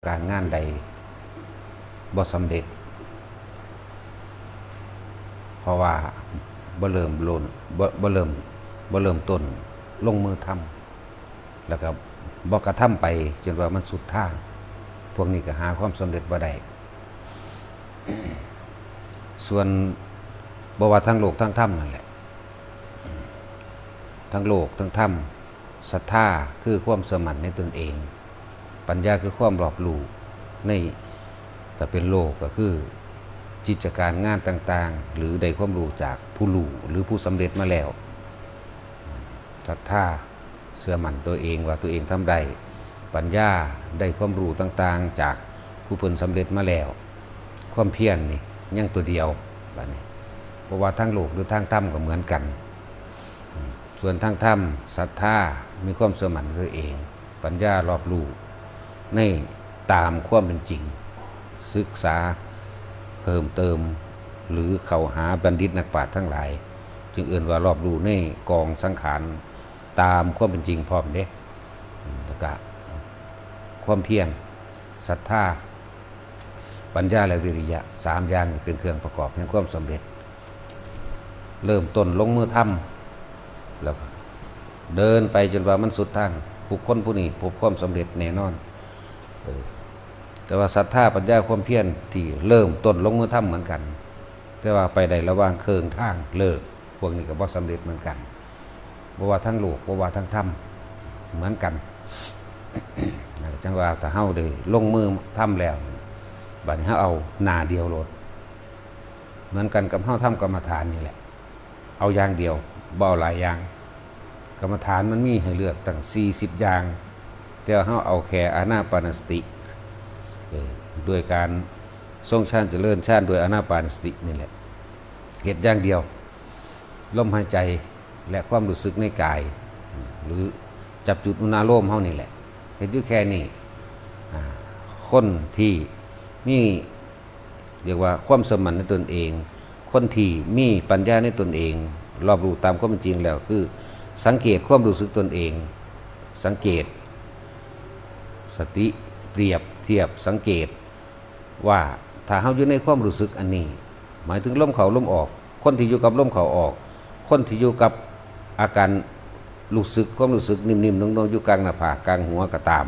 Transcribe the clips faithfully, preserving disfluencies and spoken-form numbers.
การงานใดบ่สำเร็จ เพราะว่าบ่เริ่มล้นบ่บ่เริ่มบ่เริ่มต้นลงมือทำ แล้วก็บ่กระทำไปจนว่ามันสุดทาง พวกนี้ก็หาความสำเร็จบ่ได้ ส่วนบ่ว่าทั้งโลกทั้งธรรมนั่นแหละ ทั้งโลกทั้งธรรม ศรัทธาคือความเชื่อมั่นในตนเอง ปัญญาคือความรอบรู้ใน ถ้าเป็นโลกก็คือกิจการงานต่างๆ หรือได้ความรู้จากผู้รู้หรือผู้สำเร็จมาแล้ว ศรัทธาเชื่อมั่นตัวเองว่าตัวเองทำได้ ปัญญาได้ความรู้ต่างๆ จากผู้เพิ่นสำเร็จมาแล้ว ความเพียรนี่ยังตัวเดียวบัดนี้ เพราะว่าทั้งโลกหรือทางธรรมก็เหมือนกัน ส่วนทางธรรม ศรัทธา มีความเชื่อมั่นในตัวเอง ปัญญารอบรู้ในตามความเป็นจริง ศึกษาเพิ่มเติม หรือเข้าหาบัณฑิตนักปราชญ์ทั้งหลาย จึงเอิ้นว่ารอบรู้ในกองสังขารตามความเป็นจริงพร้อมเด้ แล้วก็ความเพียร ศรัทธา ปัญญาและวิริยะ สามอย่างนี้เป็นเครื่องประกอบแห่งความสำเร็จ เริ่มต้นลงมือทำ แล้วก็เดินไปจนว่ามันสุดทาง บุคคลผู้นี้พบความสำเร็จแน่นอน เออ แต่ว่าศรัทธา ปัญญา ความเพียรที่เริ่มต้นลงมือทำเหมือนกัน แต่ว่าไปได้ระหว่างเคิ่งทางเลิก พวกนี้ก็บ่สำเร็จเหมือนกัน บ่ว่าทั้งโลก บ่ว่าทั้งธรรม เหมือนกัน นั่นแหละจั่งว่าถ้าเฮาได้ลงมือทำแล้ว บัดนี้เฮาเอาหน้าเดียวโลด เหมือนกันกับเฮาทำกรรมฐานนี่แหละ เอาอย่างเดียว บ่เอาหลายอย่าง กรรมฐานมันมีให้เลือกตั้งสี่สิบอย่าง แต่ว่าเฮาเอาแค่อานาปานสติ เออ ด้วยการทรงฌานเจริญฌานด้วยอานาปานสตินี่แหละ เฮ็ดอย่างเดียว ลมหายใจและความรู้สึกในกาย หรือจับจุดอุณาโลมเฮานี่แหละ เฮ็ดอยู่แค่นี้ อ่า คนที่มี เรียกว่าความเชื่อมั่นในตนเอง คนที่มีปัญญาในตนเอง รอบรู้ตามความเป็นจริงแล้วคือ สังเกตความรู้สึกตนเอง สังเกต สติ เปรียบเทียบ สังเกต ว่าถ้าเฮาอยู่ในความรู้สึกอันนี้ หมายถึงลมเข้าลมออก คนที่อยู่กับลมเข้าออก คนที่อยู่กับอาการรู้สึก ความรู้สึกนิ่มๆนุ่มๆอยู่กลางหน้าผากกลางหัวก็ตาม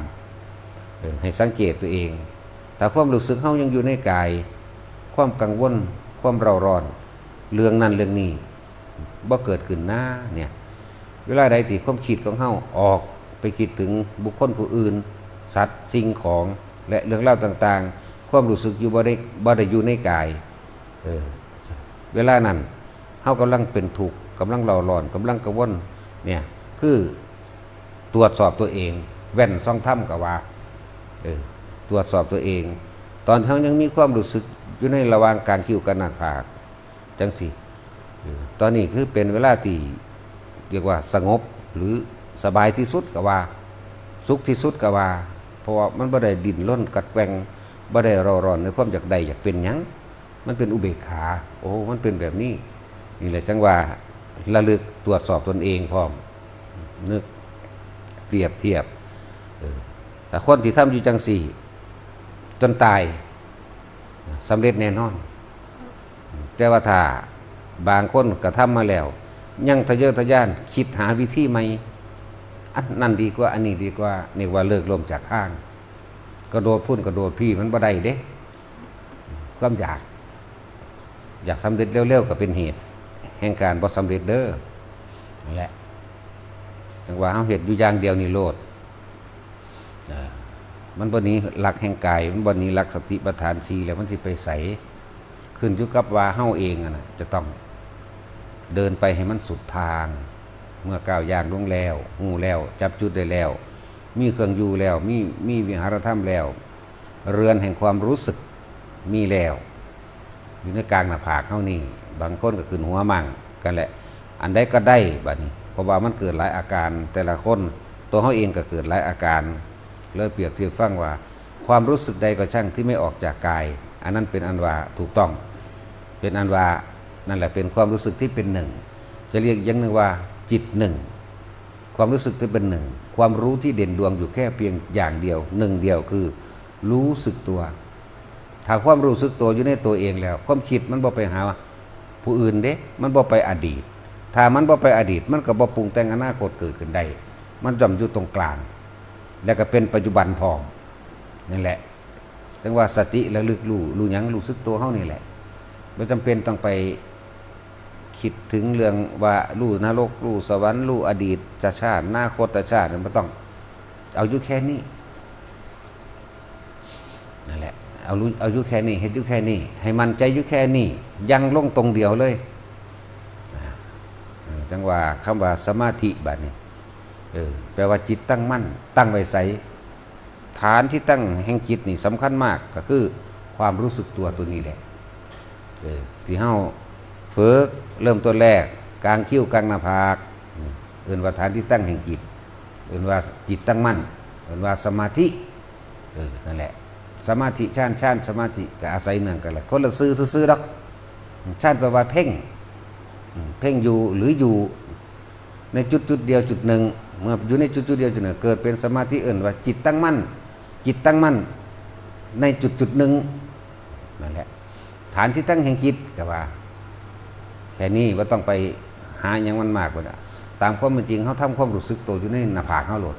เออ ให้สังเกตตัวเอง ถ้าความรู้สึกเฮายังอยู่ในกาย ความกังวล ความเร่าร้อน เรื่องนั้นเรื่องนี้ บ่เกิดขึ้นนะเนี่ย เวลาใดที่ความคิดของเฮาออกไปคิดถึงบุคคลผู้อื่น สัตว์ สิ่งของ และเรื่องราวต่างๆ ความรู้สึกอยู่บ่ได้ บ่ได้อยู่ในกาย เออ เวลานั้นเฮากำลังเป็นทุกข์ กำลังเร่าร้อน กำลังกังวล เนี่ย คือตรวจสอบตัวเอง แว่นส่องธรรมก็ว่า เออ ตรวจสอบตัวเอง ตอนเฮายังมีความรู้สึกอยู่ในระหว่างกลางคิ้วกับหน้าผาก จั่งซี้ เออ ตอนนี้คือเป็นเวลาที่เรียกว่าสงบ หรือสบายที่สุดก็ว่า สุขที่สุดก็ว่า เพราะว่ามันบ่ได้ดิ้นรนกัดแกว่ง บ่ได้เร่าร้อนในความอยากได้อยากเป็นหยัง มันเป็นอุเบกขา โอ้ มันเป็นแบบนี้ นี่แหละจั่งว่าระลึกตรวจสอบตนเองพร้อม นึกเปรียบเทียบ เออ แต่คนที่ทำอยู่จั่งซี้ จนตาย สำเร็จแน่นอน แต่ว่าถ้าบางคนกระทำมาแล้ว ยังทะเยอทะยานคิดหาวิธีใหม่ อันนั้นดีกว่า อันนี้ดีกว่า นี่ว่าเลิกล้มจากทาง กระโดดพุ่นกระโดดพี่มันบ่ได้เด้ ความอยาก อยากสำเร็จเร็วๆก็เป็นเหตุแห่งการบ่สำเร็จเด้อ นั่นแหละ จั่งว่าเฮาเฮ็ดอยู่อย่างเดียวนี่โลด เอ่อ มันบ่หนีหลักแห่งกาย มันบ่หนีหลักสติปัฏฐานสี่ แล้วมันสิไปไส ขึ้นอยู่กับว่าเฮาเองอะนะ จะต้องเดินไปให้มันสุดทาง เมื่อก้าวย่างลงแล้ว ฮู้แล้ว จับจุดได้แล้ว มีเครื่องอยู่แล้ว มี มีวิหารธรรมแล้ว เรือนแห่งความรู้สึกมีแล้ว อยู่ในกลางหน้าผากเฮานี่ บางคนก็ขึ้นหัวมั่งกันแหละ อันใดก็ได้บัดนี้ เพราะว่ามันเกิดหลายอาการ แต่ละคน ตัวเฮาเองก็เกิดหลายอาการ เลยเปรียบเทียบฟังว่า ความรู้สึกใดก็ช่างที่ไม่ออกจากกาย อันนั้นเป็นอันว่าถูกต้อง เป็นอันว่านั่นแหละเป็นความรู้สึกที่เป็นหนึ่ง จะเรียกอย่างหนึ่งว่าจิตหนึ่ง ความรู้สึกที่เป็นหนึ่ง ความรู้ที่เด่นดวงอยู่แค่เพียงอย่างเดียว หนึ่งเดียวคือ รู้สึกตัว ถ้าความรู้สึกตัวอยู่ในตัวเองแล้ว ความคิดมันบ่ไปหาผู้อื่นเด้ มันบ่ไปอดีต ถ้ามันบ่ไปอดีต มันก็บ่ปรุงแต่งอนาคตเกิดขึ้นได้ มันย่อมอยู่ตรงกลาง แล้วก็เป็นปัจจุบันพร้อม นั่นแหละ จั่งว่าสติระลึกรู้ รู้หยัง รู้สึกตัวเฮานี่แหละ บ่จำเป็นต้องไปคิดถึงเรื่องว่ารู้นรก รู้สวรรค์ รู้อดีตชาติ อนาคตชาติ บ่ต้อง เอาอยู่แค่นี้ นั่นแหละ เอารู้ เอาอยู่แค่นี้ เฮ็ดอยู่แค่นี้ ให้มั่นใจอยู่แค่นี้ ยังลงตรงเดียวเลย อ่า จั่งว่าคำว่าสมาธิบัดนี้ เออ แปลว่าจิตตั้งมั่น ตั้งไว้ไส ฐานที่ตั้งแห่งจิตนี่สำคัญมาก ก็คือความรู้สึกตัวตัวนี้แหละ เออ ที่เฮาฝึกเริ่มต้นแรก กลางคิ้ว กลางหน้าผาก อืม เอิ้นว่าฐานที่ตั้งแห่งจิต เอิ้นว่าจิตตั้งมั่น เอิ้นว่าสมาธิ เออ นั่นแหละ สมาธิฌาน ฌานสมาธิก็อาศัยเนื่องกันแหละ คนละชื่อซื่อๆดอก ฌานแปลว่าเพ่ง อืม เพ่งอยู่หรืออยู่ในจุดจุดเดียวจุดหนึ่ง เมื่ออยู่ในจุดจุดเดียวจุดหนึ่ง เกิดเป็นสมาธิ เอิ้นว่าจิตตั้งมั่น จิตตั้งมั่นในจุดจุดหนึ่ง นั่นแหละ ฐานที่ตั้งแห่งจิตก็ว่า แค่นี้ บ่ต้องไปหาหยังมันมากกว่านั้น ตามความเป็นจริง เฮาทำความรู้สึกตัวอยู่ในหน้าผากเฮาโลด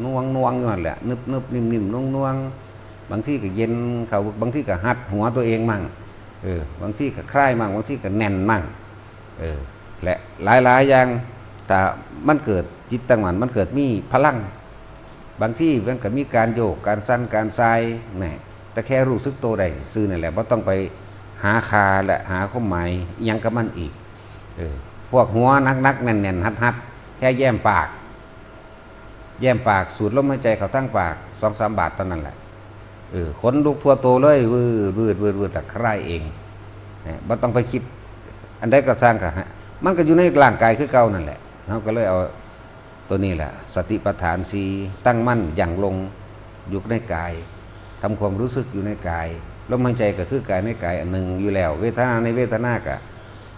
น่วงๆอยู่หั่นแหละ นึบๆ นิ่มๆ น่วงๆ บางทีก็เย็นเข้า บางทีก็หัดหัวตัวเองมั่ง เออ บางทีก็คลายมั่ง บางทีก็แน่นมั่ง เออ และหลายๆอย่าง ถ้ามันเกิดจิตตั้งมั่น มันเกิดมีพลัง บางทีมันก็มีการโยก การสั่น การส่าย แหม แต่แค่รู้สึกตัวได้ซื่อนั่นแหละ บ่ต้องไปหาค่าและหาความหมายอิหยังกับมันอีก เออ พวกหัวหนักๆ แน่นๆ หัดๆ แค่แย้มปาก แย้มปาก สูดลมหายใจเข้าทางปาก สองสามบาทเท่านั้นแหละ เออ ขนลุกทั่วตัวเลย วืด วืด วืด วืด ละคลายเอง นะ บ่ต้องไปคิด อันใดก็ซ่างก็ฮะ มันก็อยู่ในร่างกายคือเก่านั่นแหละ เฮาก็เลยเอาตัวนี้แหละ สติปัฏฐานสี่ ตั้งมั่น หยั่งลง อยู่ในกาย ทำความรู้สึกอยู่ในกาย ลมหายใจก็คือกายในกายอันหนึ่งอยู่แล้ว เวทนาในเวทนาก็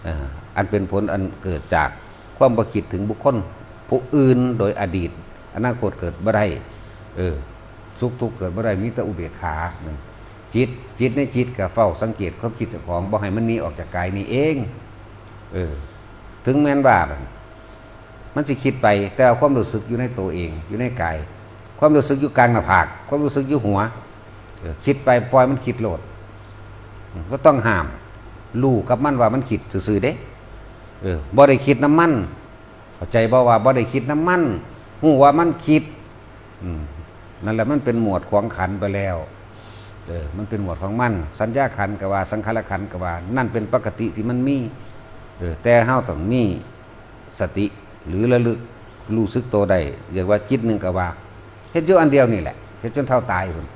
เอ่อ อันเป็นผลอันเกิดจากความบ่คิดถึงบุคคลผู้อื่นโดยอดีต อนาคตเกิดบ่ได้ เออ สุขทุกข์เกิดบ่ได้ มีแต่อุเบกขา นั่น จิต จิตในจิตก็เฝ้าสังเกตความคิดเจ้าของ บ่ให้มันหนีออกจากกายนี้เอง เออ ถึงแม้นว่ามัน มันสิคิดไป แต่เอาความรู้สึกอยู่ในตัวเอง อยู่ในกาย ความรู้สึกอยู่กลางหน้าผาก ความรู้สึกอยู่หัว เออ คิดไป ปล่อยมันคิดโลด อืม บ่ต้องห้าม รู้กับมันว่ามันคิดซื่อๆเด้ เออ บ่ได้คิดนำมัน เข้าใจบ่ว่าบ่ได้คิดนำมัน ฮู้ว่ามันคิด อืม นั่นแหละ มันเป็นหมวดของขันธ์ไปแล้ว เออ มันเป็นหมวดของมัน สัญญาขันธ์ก็ว่า สังขารขันธ์ก็ว่า นั่นเป็นปกติที่มันมี เออ แต่เฮาต้องมีสติ หรือระลึกรู้สึกตัวได้ เรียกว่าจิตหนึ่งก็ว่า เฮ็ดอยู่อันเดียวนี่แหละ เฮ็ดจนเฒ่าตายพุ้น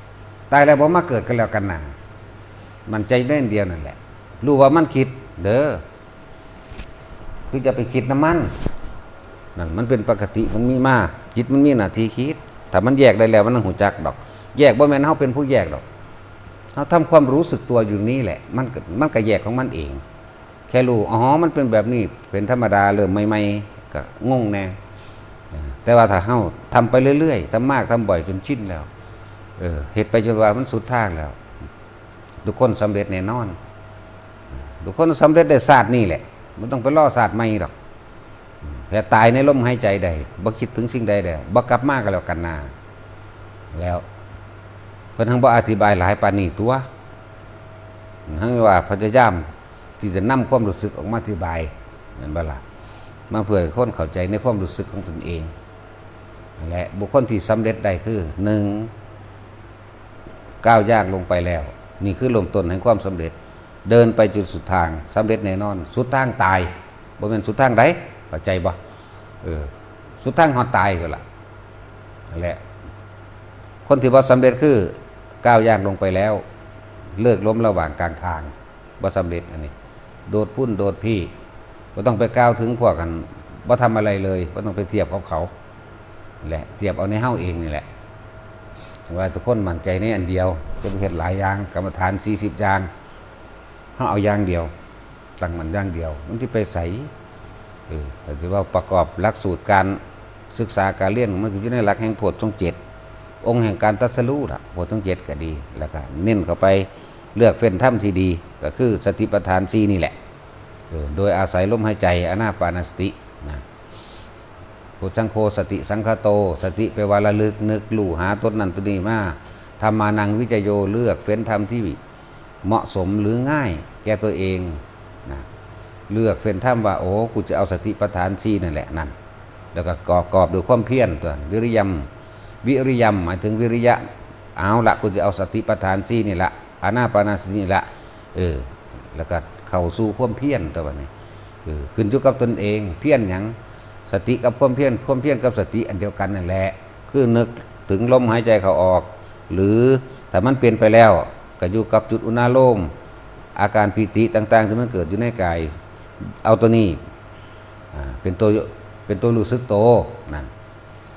ตายแล้วบ่มาเกิดกันแล้วกันนะ มั่นใจในอันเดียวนั่นแหละ รู้ว่ามันคิด เด้อ คือจะไปคิดนำมัน นั่นมันเป็นปกติ มันมีมา จิตมันมีหน้าที่คิด ถ้ามันแยกได้แล้วมันรู้จักดอก แยกบ่แม่นเฮาเป็นผู้แยกดอก เฮาทำความรู้สึกตัวอยู่นี่แหละ มันก็ มันก็แยกของมันเอง แค่รู้ อ๋อ มันเป็นแบบนี้ เป็นธรรมดา เริ่มใหม่ๆ ก็งงแน่ แต่ว่าถ้าเฮาทำไปเรื่อยๆ ทำมาก ทำบ่อยจนชินแล้ว เออ เฮ็ดไปจนว่ามันสุดทางแล้ว ทุกคนสำเร็จแน่นอน ทุกคนสำเร็จได้ชาตินี้แหละ บ่ต้องไปรอชาติใหม่ดอก แค่ตายในลมหายใจได้ บ่คิดถึงสิ่งใดได้ บ่กลับมาก็แล้วกันนา แล้ว เพิ่นทั้งบ่อธิบายหลายปานนี้ตัว ทั้งว่าพยายามที่จะนำความรู้สึกออกมาอธิบาย แม่นบ่ล่ะ มาเพื่อให้คนเข้าใจในความรู้สึกของตนเอง และบุคคลที่สำเร็จได้คือ หนึ่ง ก้าวย่างลงไปแล้ว นี่คือเริ่มต้นแห่งความสำเร็จ เดินไปจุดสุดทาง สำเร็จแน่นอน สุดทางตาย บ่แม่นสุดทางใด เข้าใจบ่ เออ สุดทางฮอดตายก็ล่ะ นั่นแหละ คนที่บ่สำเร็จคือก้าวย่างลงไปแล้ว เลิกล้มระหว่างกลางทาง บ่สำเร็จอันนี้ โดดพุ้นโดดพี้ บ่ต้องไปกล่าวถึงพวกกัน บ่ทำอะไรเลย บ่ต้องไปเทียบกับเขา แหละ เทียบเอาในเฮาเองนี่แหละ ว่าทุกคนมั่นใจในอันเดียว จะไปเฮ็ดหลายอย่าง กรรมฐานสี่สิบอย่าง เฮาเอาอย่างเดียว ตั้งมั่นอย่างเดียว มันสิไปไส เออ แต่สิว่าประกอบหลักสูตรการศึกษาการเรียน มันก็อยู่ในหลักแห่งโพชฌงค์เจ็ด องค์แห่งการตรัสรู้ล่ะ โพชฌงค์เจ็ดก็ดี แล้วก็เน้นเข้าไปเลือกเฟ้นธรรมที่ดี ก็คือสติปัฏฐานสี่นี่แหละ เออ โดยอาศัยลมหายใจ อานาปานสตินะ โพชฌังโคสติสังคโต สติแปลว่าระลึกนึกรู้หาตนนั้นตนนี้มา ธัมมานังวิจโย เลือกเฟ้นธรรมที่เหมาะสมหรือง่ายแก่ตัวเองนะ เลือกเฟ้นธรรมว่า โอ้ กูจะเอาสติปัฏฐานสี่นั่นแหละนั่น แล้วก็ประกอบด้วยความเพียรตัว วิริยม วิริยม หมายถึงวิริยะ เอาละ กูจะเอาสติปัฏฐานสี่นี่ละ อานาปานสตินี่ละ เออ แล้วก็เข้าสู่ความเพียรตัวนี้ เออ ขึ้นอยู่กับตนเอง เพียรหยัง สติกับความเพียร ความเพียรกับสติอันเดียวกันนั่นแหละ คือนึกถึงลมหายใจเข้าออก หรือถ้ามันเป็นไปแล้ว ก็อยู่กับจุดอุณาโลม อาการปีติต่างๆ ที่มันเกิดอยู่ในกาย เอาตัวนี้ อ่า เป็นตัว เป็นตัวรู้สึกโตนั่น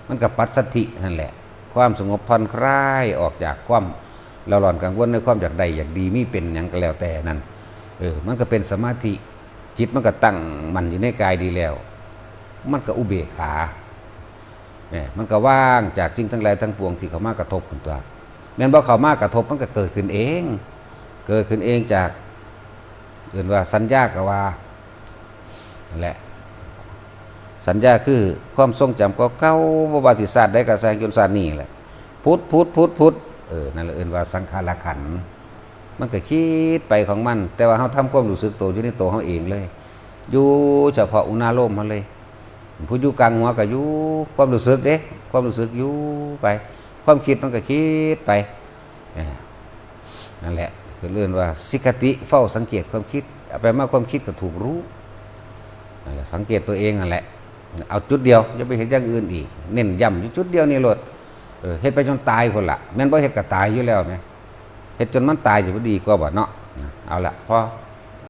มันก็ปัสสัทธินั่นแหละ ความสงบผ่อนคลายออกจากความเร่าร้อนกังวลในความอยากได้อยากดีมีเป็นหยังก็แล้วแต่นั่น เออ มันก็เป็นสมาธิ จิตมันก็ตั้งมั่นอยู่ในกายดีแล้ว มันก็อุเบกขา เนี่ย มันก็ว่างจากสิ่งทั้งหลายทั้งปวงที่เข้ามากระทบนั่นตัว แม่นบ่เข้ามากระทบมันก็เกิดขึ้นเอง เกิดขึ้นเองจาก เอิ้นว่าสัญญาก็ว่า นั่นแหละ สัญญาคือความทรงจำเก่าๆ บ่ว่าสิชาติใดก็ช่าง จนชาตินี้แหละ ผุดผุดผุดผุด เออ นั่นแหละเอิ้นว่าสังขารขันธ์ มันก็คิดไปของมัน แต่ว่าเฮาทำความรู้สึกโตอยู่ในโตเฮาเองเลย อยู่เฉพาะอุณาโลมเฮาเลย ผู้อยู่กลางหัวก็อยู่ ความรู้สึกเด้ ความรู้สึกอยู่ไป ความคิดมันก็คิดไป เออ นั่นแหละ คือเรียกว่าสิกขติ เฝ้าสังเกตความคิด เอาไปมาความคิดก็ถูกรู้ นั่นแหละ สังเกตตัวเองนั่นแหละ เอาจุดเดียว อย่าไปเฮ็ดอย่างอื่นอีก เน้นย้ำอยู่จุดเดียวนี่โลด เออ เฮ็ดไปจนตายพุ้นละ แม่นบ่เฮ็ดก็ตายอยู่แล้วแหม เฮ็ดจนมันตายสิบ่ดีกว่าบ่เนาะ เอาละ พอ